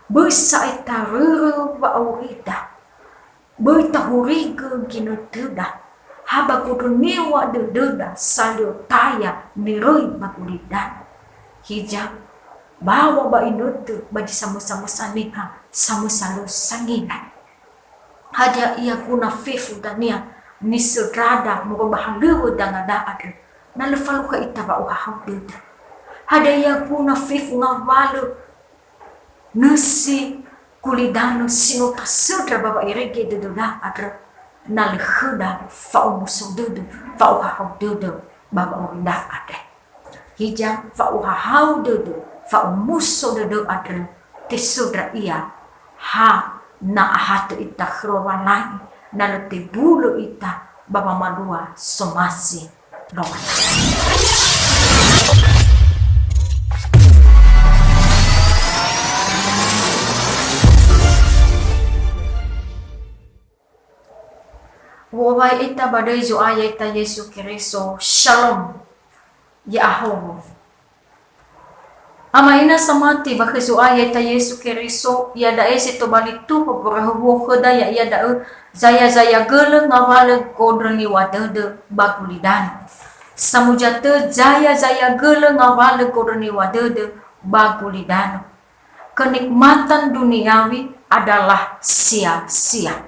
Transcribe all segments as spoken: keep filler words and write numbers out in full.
Böi sa'ae tarörö wa'aurida, böi tahurigö ginötöda, ha ba gondröniw̃a dödöda salio taya niröi ba gulidanö. Hiza, bawa ba inötö ba zi samösa-mösa niha samösa lö sangila. Hadia ia guna fefu dania nisöndrada moroi ba halöŵö dangada andrö, na lö falukha ita wa'ohahau dödö? Hadia ia guna fefu ngawalö nösi gulidanö si no tasöndra ba wa'irege dödöda andrö, na lö khöda fa'omuso dödö, fa'ohahau dödö ba wa'aurida andre? Hiza, fa'ohahau dödö, fa'omuso dödö andrö, tesöndra ia ha na ahatö ita khö Lowalangi, na lö tebulö ita ba wamalua somasi Lowalangi. Wo'owai ita ba döi Zo'aya ita Yesu Keriso. Shalom. Ya'ahowu. Ama ina samati ba khö Zo'aya ita Yesu Keriso, iada'e si tobali tuho boröhöwuo khöda, ya'ia da'ö, zaya-zaya gölö ngawalö gondröniw̃a dödö ba gulidanö. Samuza tö zaya-zaya gölö ngawalö gondröniw̃a dödö ba gulidanö. Kenikmatan duniawi adalah sia-sia.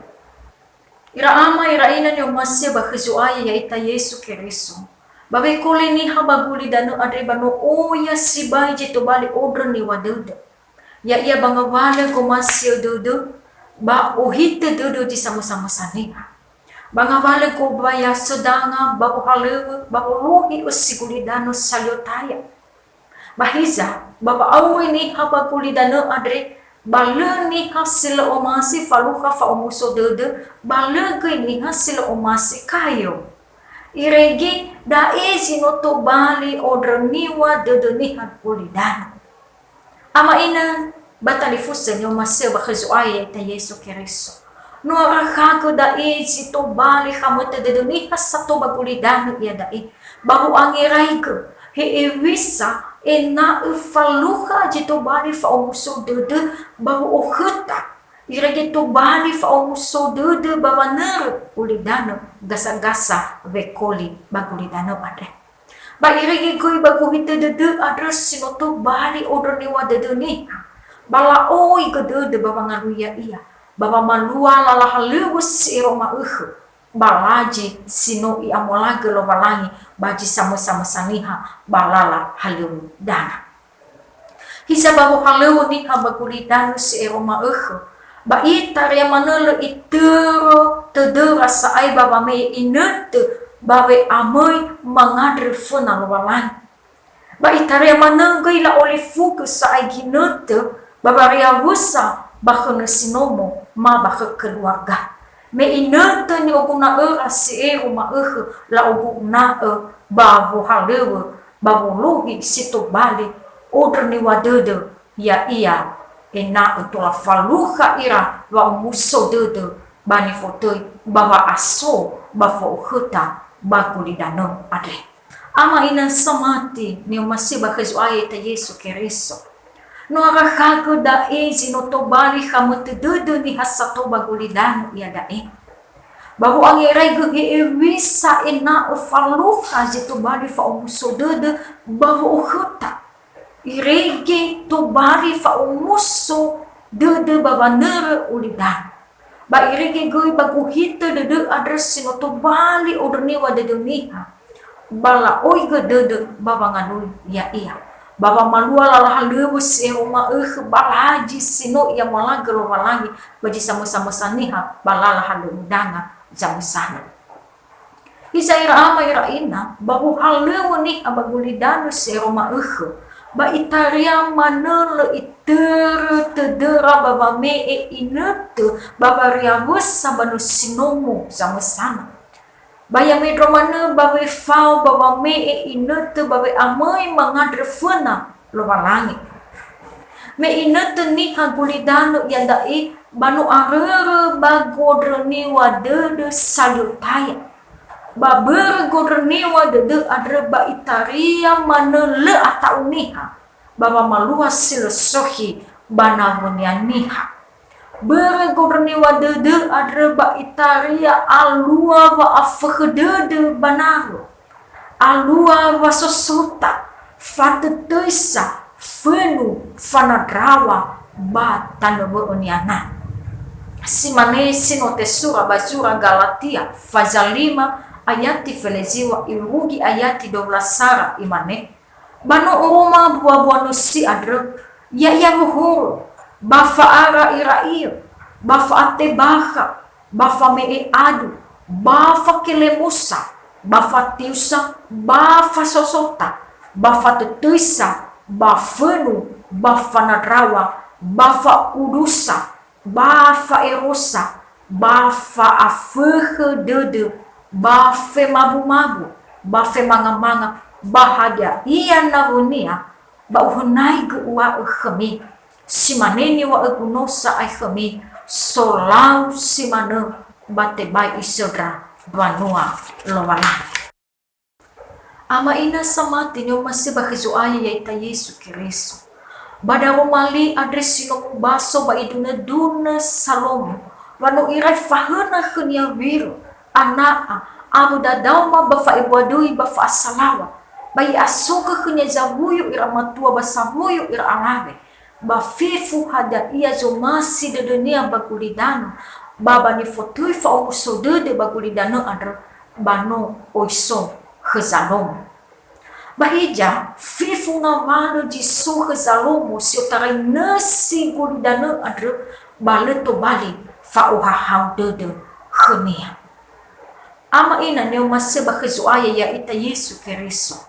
Ira ama, ira ina ni'omasi'ö ba khö Zo'aya ya'ita Yesu Keriso. Ba wekoli niha ba gulidanö andre ba no oya sibai zi tobali ondrö niŵa dödö. Ya'ia ba ngawalö gomasi'ö dödö, ba ohitö dödö zi samösa-mösa niha. Ba ngawalö gobayasö danga, ba wohalöŵö, ba wolohi ösi gulidanö salio taya. Ba hiza, ba wa'auri niha ba gulidanö andre, ba lö niha si lö omasi falukha fa'omuso dödö, ba lö göi niha si lö omasi kayo. Irege da'e zi no tobali ondrö niŵa dödö niha gulidanö. Ama ina ba talifusö ni'omasi'ö ba khö Zo'aya ya'ita Yesu Keriso. No arakhagö da'e zi tobali khamötö dödö niha sato ba gulidanö iada'e. Ba wo'angeraigö, he ewisa, ena'ö falukha zi tobali fa'omuso dödö, ba wo'okhöta. Irege tobali fa'omuso dödö ba wanörö gulidanö gasa-gasa wekoli ba gulidanö andre. Ba irege göi ba gohitö dödö andrö si no tobali ondrö niŵa dödö niha, ba la'oigö dödö ba wangalui ya'ia, ba wamalua lala halöŵö si ero ma'ökhö, ba lazi si no i'amolagö Lowalangi ba zi samösa-mösa niha ba lala halöŵö danga. Hiza ba wohalöŵö niha ba gulidanö si ero ma'ökhö, ba itaria manö lö itörö tödöra sa'ae ba wame'e inötö ba we'amöi mangandrö föna Lowalangi. Ba itaria manö göi la'olifugö sa'ae ginötö ba wariawösa ba khö nösi nomo ma ba khö keluarga. Me inötö ni'oguna'öra si ero ma'ökhö la'oguna'ö ba wohalöŵö ba wolohi si tobali ondrö niŵa dödö, ya'ia ena'ö tola falukha ira wa'omuso dödö ba nifotöi ba wa'aso ba fo'okhöta ba gulidanö andre. Ama ina samati ni'omasi'ö ba khö Zo'aya ya'ita Yesu Keriso. No arakhagö da'e zi no tobali khamötö dödö niha sato ba gulidanö iada'e. Ba wo'angeraigö he ewisa ena'ö falukha zi tobali fa'omuso dödö ba wo'okhöta. Irege tobali fa'omuso dödö ba wanörö ulidanö. Ba irege göi ba gohitö dödö andrö si no tobali ondrö niŵa dödö niha, ba la'oigö dödö ba wangalui ya'ia. Ba wamalua lala halöŵö si ero ma'ökhö ba lazi si no i'amolagö Lowalangi ba zi samösa-mösa niha ba lala halöŵö danga zamösana. Hiza ira ama ira ina, ba wohalöŵö niha ba gulidanö si ero ma'ökhö, ba itaria manö lö itörö tödöra ba wame'e inötö ba wariawösa ba nösi nomo zamösana. Ba ya'ia mendrua manö ba wefao ba wame'e inötö ba we'amöi mangandrö föna Lowalangi. Me inötö niha gulidanö iada'e ba no arörö ba gondrö niŵa dödö salio taya. Ba börö gondrö niŵa dödö andrö ba itaria manö lö ata'u niha, ba wamalua si lö sökhi ba nawönia niha. Börö gondröniw̃a dödö andrö ba itaria alua wa'afökhö dödö ba nawö, alua wasosota, fatötöisa, fönu, fanandraŵa ba tanö bö'önia na. Si mane si no tesura ba zura Galatia, faza lima, ayati feleziŵa irugi ayati dua belas sara, imane, Ba no oroma mbua-mbua nösi andrö, ya'ia wohorö, ba fa'ara ira-ira, ba fa'atebakha, ba fame'e adu, ba fakelemusa, ba fatiusa, ba fasosota, ba fatötöisa, ba fönu, ba fanandraŵa, ba fa'udusa, ba fa'erosa, ba fa'afökhö dödö, ba femabu-mabu, ba femanga-manga, ba hadia ia nawönia, ba uhönaigö uŵa'ö khömi, si mane niŵa'ögu no sa'ae khömi, solau si manö ba tebai isöndra mbanua Lowalangi. Ama ina samati ni'omasi'ö ba khö Zo'aya ya'ita Yesu Keriso. Ba daroma li andre si no mubaso ba idunö-dunö Salomo, wa no irai fahöna khönia wirö, ana'a, awö dadaoma ba fa'ebua döi ba fa'asalaŵa, ba i'asogö khönia zawuyu ira matua ba sawuyu ira alawe, ba fefu hadia ia zomasi dödönia ba gulidanö, ba ba nifotöi fa'omuso dödö ba gulidanö andrö, ba no oi so khö Zalomo. Ba hiza, fefu ngawalö zi so khö Zalomo si otarai nösi gulidanö andrö, ba lö tobali fa'ohahau dödö khönia. Ama ina ni'omasi'ö ba khö Zo'aya ya'ita Yesu Keriso.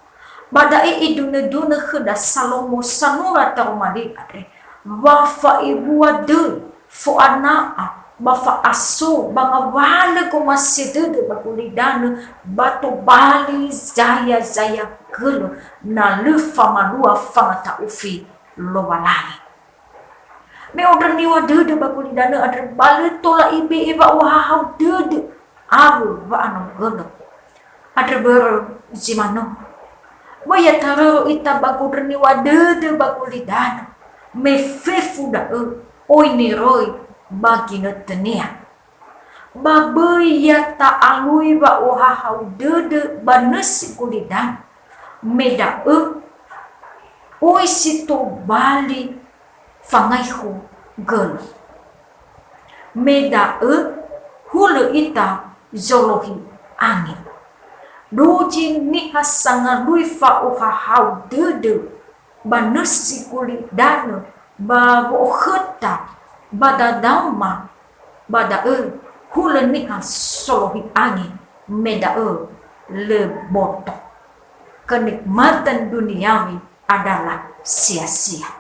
Ba da'e idunödunö khöda Salomo sanura taroma li andre, wa fa'ebua döi, fo'ana'a, ba fa'aso, ba ngawalö gomasi'ö dödö ba gulidanö, ba tobali zaya-zaya gölö, na lö famalua fangata'ufi Lowalangi. Me ondröniŵa dödö ba gulidanö andrö, ba lö tola ibe'e wa'ohahau dödö awö wa'anogölö. Andrö börö zi manö. Böi ya tarörö ita ba gondröniŵa dödö ba gulidanö, me fefu da'ö oi niröi ba ginötönia. Ba böi ya ta'alui wa'ohahau dödö ba nösi gulidanö, me da'ö oi si tobali fangaihu gölö. Me da'ö hulö ita zolohi angi. Dozi niha sangalui fa'ohahau dödö ba nösi gulidanö ba wo'okhöta ba dadaoma, ba da'ö hulö niha solohi angi, me da'ö lö boto. Kenikmatan duniawi adalah sia-sia.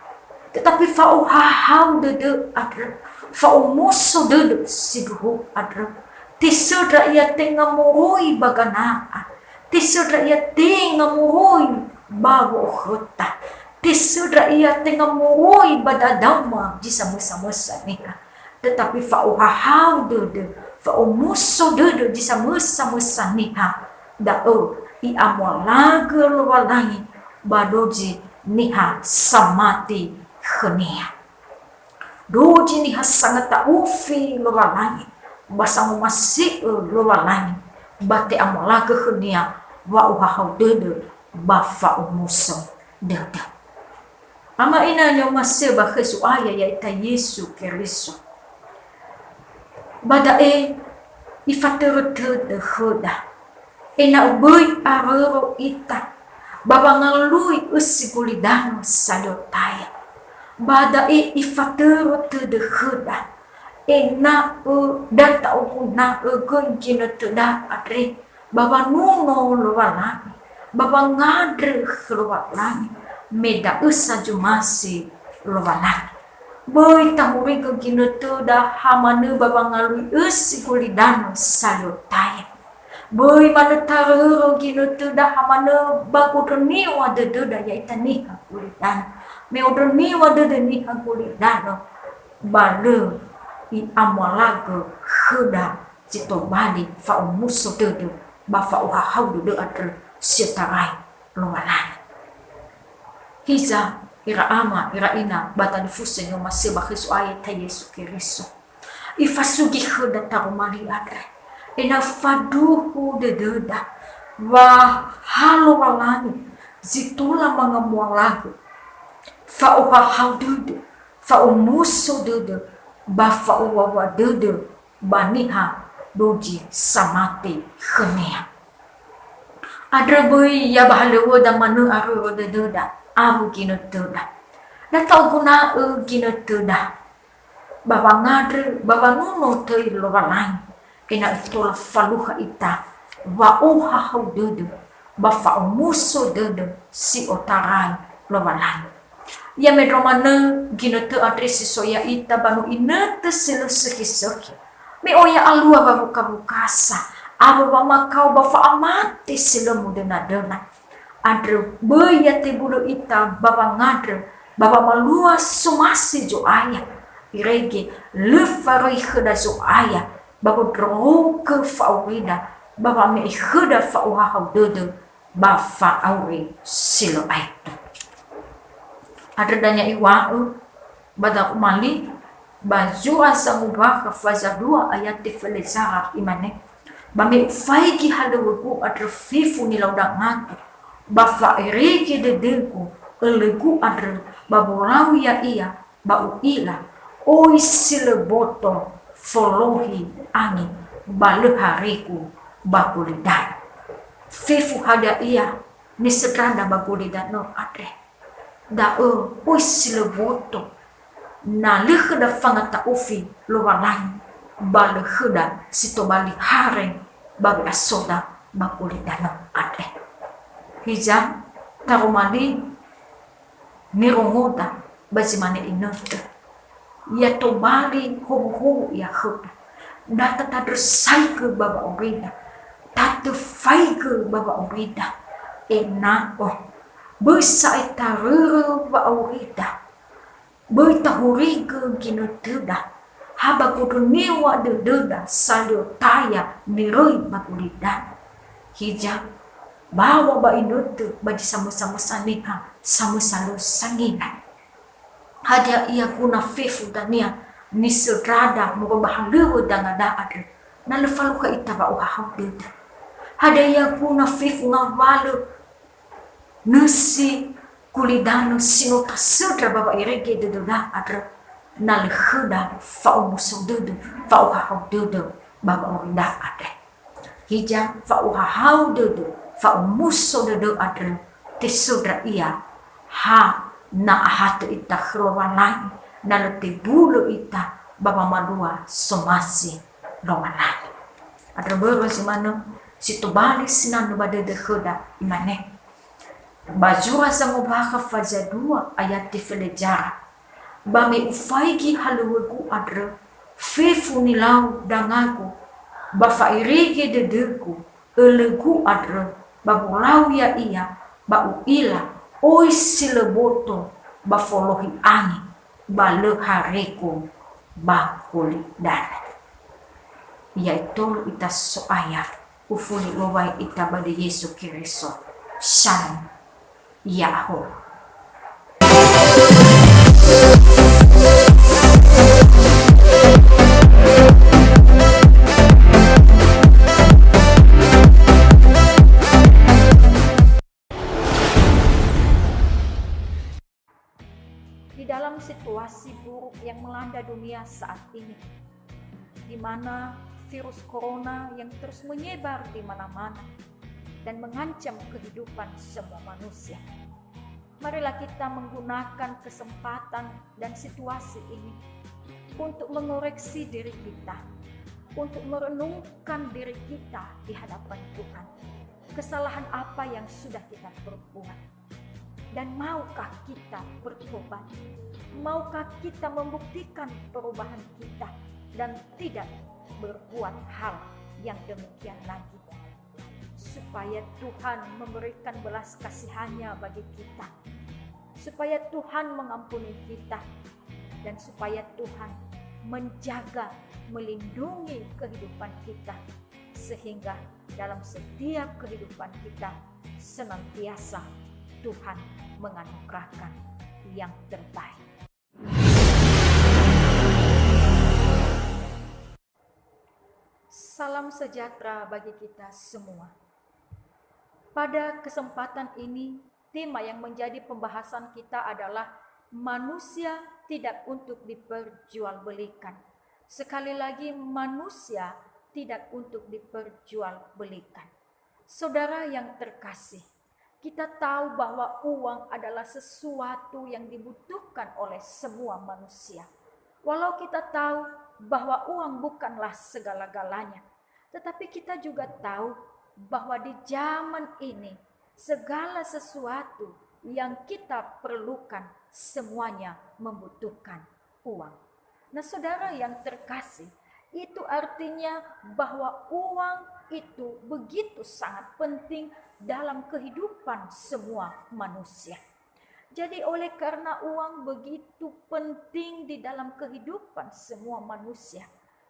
Tetapi fa'ohahau dödö andrö, fa'omuso dödö sindruhu andrö, tesöndra ia tenga moroi ba gana'a, tesöndra ia tenga moroi ba wo'okhöta, tesöndra ia tenga moroi ba dadaoma zi samösa-mösa niha. Tetapi fa'ohahau dödö, fa'omuso dödö zi samösa-mösa niha, da'ö i'amualagö Lowalangi ba dozi niha samati khönia. Dozi niha sangata'ufi Lowalangi, ba sangomasi'ö Lowalangi, ba te'amualagö khönia wa'ohahau dödö ba fa'omuso dödö. Ama ina ni'omasi'ö ba khö Zo'aya ya'ita Yesu Keriso. Ba da'e ifatörö tödö khöda, ena'ö böi arörö ita, ba wangalui ösi gulidanö salio taya. Ba da'e ifatörö tödö khöda, ena'ö da ta'oguna'ö göi ginötöda andre, ba wanuno Lowalangi, ba wangandrö khö Lowalangi, me da'ö sa zomasi Lowalangi. Böi tahurigö ginötöda ha manö ba wangalui ösi gulidanö salio taya. Böi manö tarörö ginötöda ha manö ba gondröniŵa dödöda ya'ita niha gulidanö. Me ondröniŵa dödö niha gulidanö, ba lö i'amualagö khöda zi tobali fa'omuso dödö ba fa'ohahau dödö andrö si otarai Lowalangi. Hiza, ira ama, ira ina, ba talifusö ni'omasi'ö ba khö Zo'aya ita Yesu Keriso. Ifasugi khöda taroma li andre, ena'ö faduhu dödöda wa ha Lowalangi zi tola mangamualagö, fa'ohahau dödö, fa'omuso dödö, ba fa'owua-wua dödö ba niha dozi samate khönia. Andrö böi ya ba halöŵöda manö arörö dödöda awö ginötöda. Da ta'oguna'ö ginötöda ba wangandrö ba wanono töi Lowalangi, ena'ö tola falukha ita wa'ohahau dödö ba fa'omuso dödö si otarai Lowalangi. Ya mendrua manö ginötö andre si so ya'ita ba no inötö si lö sökhi-sökhi, me oya alua wawuka-wukasa, awö wamakao ba fa'amate si lö mudöna-döna. Andrö böi ya tebulö ita ba wangandrö ba wamalua somasi Zo'aya, irege lö faröi khöda Zo'aya ba wondrorogö fa'aurida ba wame'e khöda fa'ohahau dödö ba fa'auri si lö aetu. Andrö dania iŵa'ö ba daroma li ba Zura Sangombakha faza dua ayati felezara, imane, "Ba me ufaigi halöŵögu andrö fefu nilau dangagu, ba fa'erege dödögu ölögu andrö ba wolau ya'ia, ba u'ila, oi si lö boto folohi angi, ba lö haregu ba gulidanö." Fefu hadia ia nisöndrada ba gulidanö andre. Da'ö oi si lö boto, na lö khöda fangata'ufi Lowalangi, ba lö khöda si tobali hareng ba we'asoda ba gulidanö andre. Hiza, taroma li nirongoda ba zi mane inötö. Ya tobali howuhowu ia khöda. Da tatandrösaigö ba wa'aurida, tatöfaigö ba wa'aurida, ena'ö böi sa'ae tarörö wa'aurida, böi tahorigö ginötöda, ha ba gondrö niŵa'ö dödöda salötaya niröi ba gulidanö. Hiza, bawa ba inötö ba zi samösa-mösa niha samösa lö sangila. Hadia ia guna fefu dania nisöndrada moroi ba halöŵö dangada andrö, na lö falukha ita wa'ohahau dödö? Hadia ia guna fefu ngawalö nösi gulidanö si no tasöndra ba wa'erege dödöda andrö, na lö khöda fa'omuso dödö, fa'ohahau dödö ba wa'aurida andre? Hiza, fa'ohahau dödö, fa'omuso dödö andrö tesöndra ia ha na ahatö ita khö Lowalangi, na lö tebulö ita ba wamalua somasi Lowalangi. Andrö mbörö zi manö si tobali sinanö ba dödö khöda, imane ba Zura Sangombakha faza dua ayati felezara, "Ba me ufaigi halöŵögu andrö fefu nilau dangagu, ba fa'erege dödögu ölögu andrö ba wolau ya'ia, ba u'ila, oi si lö boto ba folohi angi, ba lö haregu ba gulidanö." Ya'itolo ita So'aya, ufuli u'owai ita ba döi Yesu Keriso. Shalom. Ya'ahowu. Di dalam situasi buruk yang melanda dunia saat ini, di mana virus corona yang terus menyebar di mana-mana dan mengancam kehidupan semua manusia, marilah kita menggunakan kesempatan dan situasi ini untuk mengoreksi diri kita, untuk merenungkan diri kita di hadapan Tuhan. Kesalahan apa yang sudah kita perbuat? Dan maukah kita bertobat? Maukah kita membuktikan perubahan kita dan tidak berbuat hal yang demikian lagi? Supaya Tuhan memberikan belas kasih-Nya bagi kita, supaya Tuhan mengampuni kita, dan supaya Tuhan menjaga, melindungi kehidupan kita, sehingga dalam setiap kehidupan kita senantiasa Tuhan menganugerahkan yang terbaik. Salam sejahtera bagi kita semua. Pada kesempatan ini, tema yang menjadi pembahasan kita adalah manusia tidak untuk diperjualbelikan. Sekali lagi, manusia tidak untuk diperjualbelikan. Saudara yang terkasih, kita tahu bahwa uang adalah sesuatu yang dibutuhkan oleh semua manusia. Walau kita tahu bahwa uang bukanlah segala-galanya, tetapi kita juga tahu bahwa di zaman ini segala sesuatu yang kita perlukan semuanya membutuhkan uang. Nah, saudara yang terkasih, itu artinya bahwa uang itu begitu sangat penting dalam kehidupan semua manusia. Jadi, oleh karena uang begitu penting di dalam kehidupan semua manusia,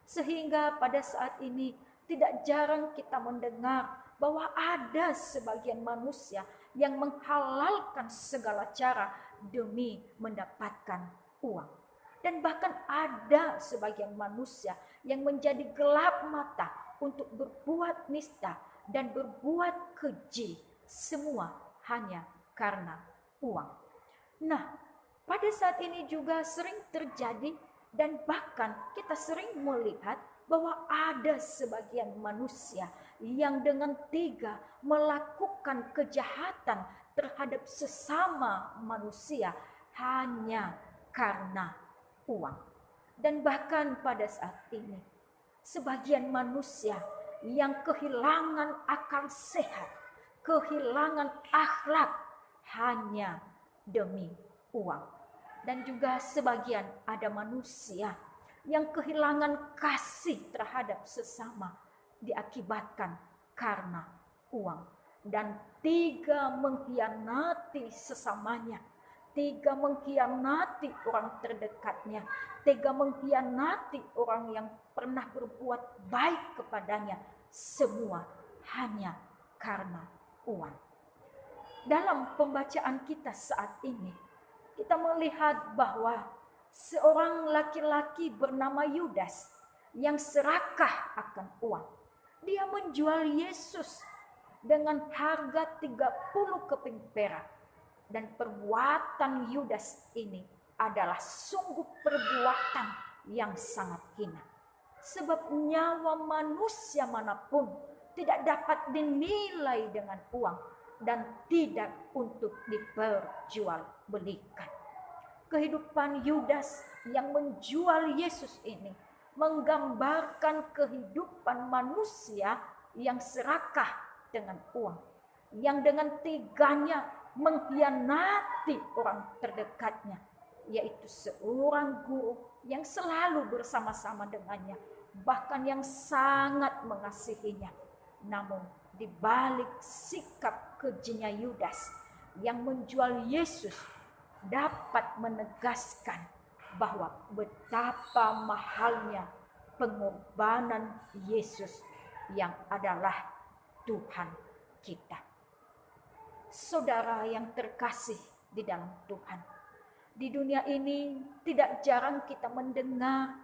sehingga pada saat ini tidak jarang kita mendengar bahwa ada sebagian manusia yang menghalalkan segala cara demi mendapatkan uang. Dan bahkan ada sebagian manusia yang menjadi gelap mata untuk berbuat nista dan berbuat keji, semua hanya karena uang. Nah, pada saat ini juga sering terjadi dan bahkan kita sering melihat bahwa ada sebagian manusia yang dengan tega melakukan kejahatan terhadap sesama manusia hanya karena uang. Dan bahkan pada saat ini, sebagian manusia yang kehilangan akal sehat, kehilangan akhlak hanya demi uang. Dan juga sebagian ada manusia yang kehilangan kasih terhadap sesama diakibatkan karena uang. Dan tega mengkhianati sesamanya, tega mengkhianati orang terdekatnya, tega mengkhianati orang yang pernah berbuat baik kepadanya, semua hanya karena uang. Dalam pembacaan kita saat ini, kita melihat bahwa seorang laki-laki bernama Yudas yang serakah akan uang. Dia menjual Yesus dengan harga tiga puluh keping perak. Dan perbuatan Yudas ini adalah sungguh perbuatan yang sangat hina. Sebab nyawa manusia manapun tidak dapat dinilai dengan uang dan tidak untuk diperjualbelikan. Kehidupan Yudas yang menjual Yesus ini menggambarkan kehidupan manusia yang serakah dengan uang, yang dengan teganya mengkhianati orang terdekatnya, yaitu seorang guru yang selalu bersama-sama dengannya, bahkan yang sangat mengasihinya. Namun, di balik sikap kejinya Yudas yang menjual Yesus, dapat menegaskan bahwa betapa mahalnya pengorbanan Yesus yang adalah Tuhan kita. Saudara yang terkasih di dalam Tuhan, di dunia ini tidak jarang kita mendengar,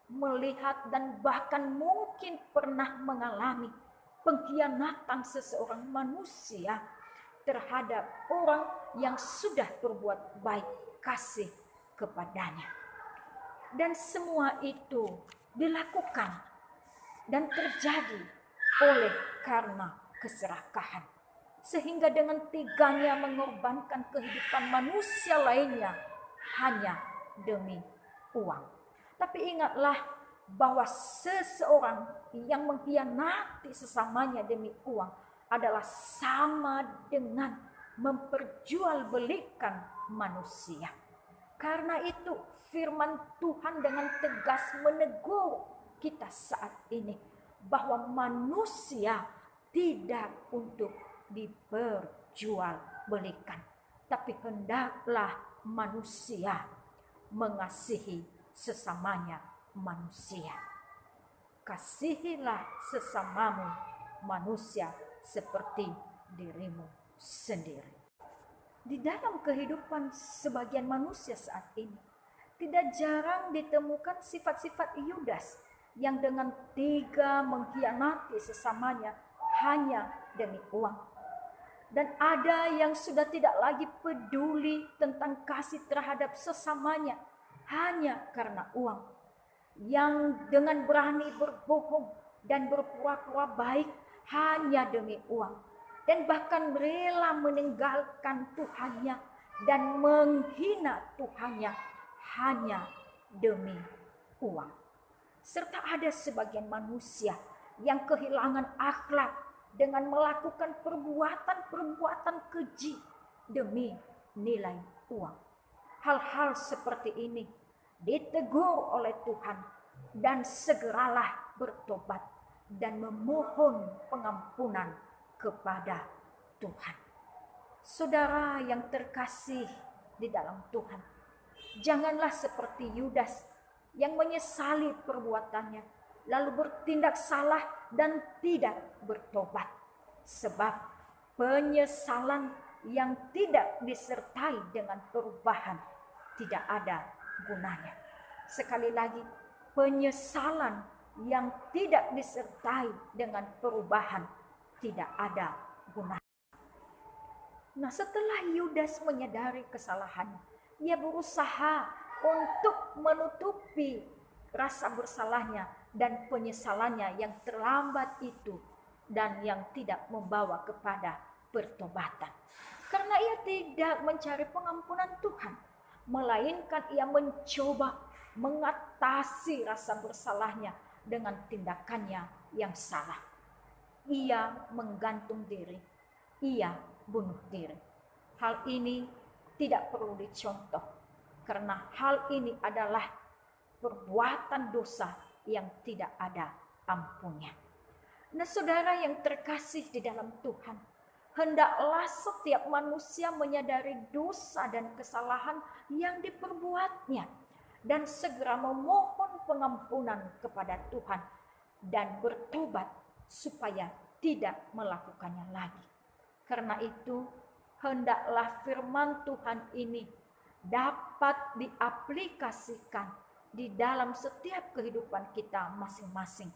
melihat, dan bahkan mungkin pernah mengalami pengkhianatan seseorang manusia terhadap orang yang sudah berbuat baik kasih kepadanya. Dan semua itu dilakukan dan terjadi oleh karena keserakahan. Sehingga dengan teganya mengorbankan kehidupan manusia lainnya hanya demi uang. Tapi ingatlah bahwa seseorang yang mengkhianati sesamanya demi uang adalah sama dengan memperjualbelikan manusia. Karena itu, firman Tuhan dengan tegas menegur kita saat ini bahwa manusia tidak untuk diperjualbelikan, tapi hendaklah manusia mengasihi sesamanya manusia. Kasihilah sesamamu manusia seperti dirimu sendiri. Di dalam kehidupan sebagian manusia saat ini, tidak jarang ditemukan sifat-sifat Yudas yang dengan tega mengkhianati sesamanya hanya demi uang. Dan ada yang sudah tidak lagi peduli tentang kasih terhadap sesamanya hanya karena uang, yang dengan berani berbohong dan berpura-pura baik hanya demi uang, dan bahkan rela meninggalkan Tuhannya dan menghina Tuhannya hanya demi uang. Serta ada sebagian manusia yang kehilangan akhlak dengan melakukan perbuatan-perbuatan keji demi nilai uang. Hal-hal seperti ini ditegur oleh Tuhan, dan segeralah bertobat dan memohon pengampunan kepada Tuhan. Saudara yang terkasih di dalam Tuhan, janganlah seperti Yudas yang menyesali perbuatannya, lalu bertindak salah dan tidak bertobat. Sebab penyesalan yang tidak disertai dengan perubahan tidak ada gunanya. Sekali lagi, penyesalan yang tidak disertai dengan perubahan tidak ada gunanya. Nah, setelah Yudas menyadari kesalahannya, ia berusaha untuk menutupi rasa bersalahnya dan penyesalannya yang terlambat itu dan yang tidak membawa kepada pertobatan. Karena ia tidak mencari pengampunan Tuhan, melainkan ia mencoba mengatasi rasa bersalahnya dengan tindakannya yang salah. Ia menggantung diri, ia bunuh diri. Hal ini tidak perlu dicontoh, karena hal ini adalah perbuatan dosa yang tidak ada ampunnya. Nah, saudara yang terkasih di dalam Tuhan, hendaklah setiap manusia menyadari dosa dan kesalahan yang diperbuatnya dan segera memohon pengampunan kepada Tuhan dan bertobat supaya tidak melakukannya lagi. Karena itu, hendaklah firman Tuhan ini dapat diaplikasikan di dalam setiap kehidupan kita masing-masing.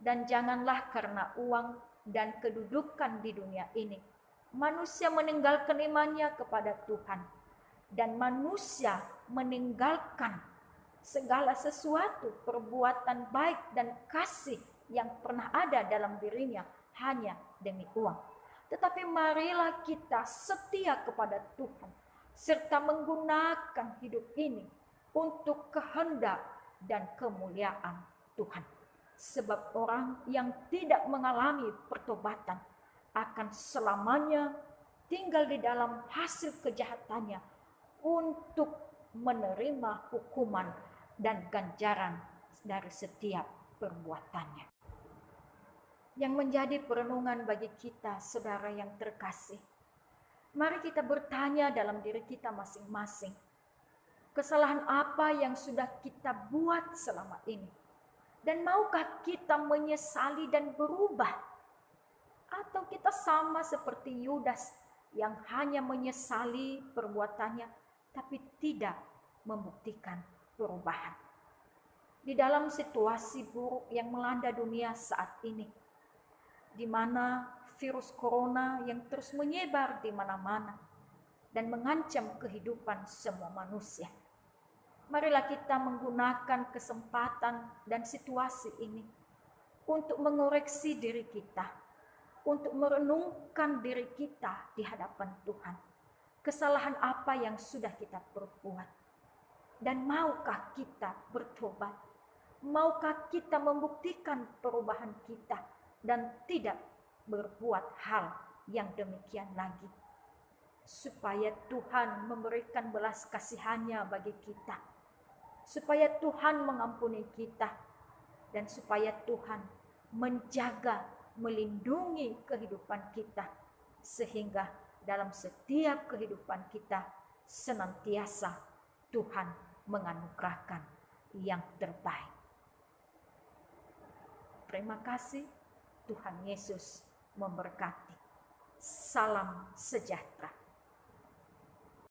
Dan janganlah karena uang dan kedudukan di dunia ini, manusia meninggalkan imannya kepada Tuhan. Dan manusia meninggalkan segala sesuatu, perbuatan baik dan kasih yang pernah ada dalam dirinya hanya demi uang. Tetapi marilah kita setia kepada Tuhan, serta menggunakan hidup ini untuk kehendak dan kemuliaan Tuhan. Sebab orang yang tidak mengalami pertobatan akan selamanya tinggal di dalam hasil kejahatannya untuk menerima hukuman dan ganjaran dari setiap perbuatannya. Yang menjadi perenungan bagi kita, saudara yang terkasih, mari kita bertanya dalam diri kita masing-masing, kesalahan apa yang sudah kita buat selama ini? Dan maukah kita menyesali dan berubah? Atau kita sama seperti Yudas yang hanya menyesali perbuatannya, tapi tidak membuktikan perubahan? Di dalam situasi buruk yang melanda dunia saat ini, di mana virus corona yang terus menyebar di mana-mana dan mengancam kehidupan semua manusia, marilah kita menggunakan kesempatan dan situasi ini untuk mengoreksi diri kita, untuk merenungkan diri kita di hadapan Tuhan. Kesalahan apa yang sudah kita perbuat? Dan maukah kita bertobat? Maukah kita membuktikan perubahan kita dan tidak berbuat hal yang demikian lagi? Supaya Tuhan memberikan belas kasihan-Nya bagi kita, supaya Tuhan mengampuni kita, dan supaya Tuhan menjaga, melindungi kehidupan kita, sehingga dalam setiap kehidupan kita senantiasa Tuhan menganugerahkan yang terbaik. Terima kasih, Tuhan Yesus memberkati. Salam sejahtera.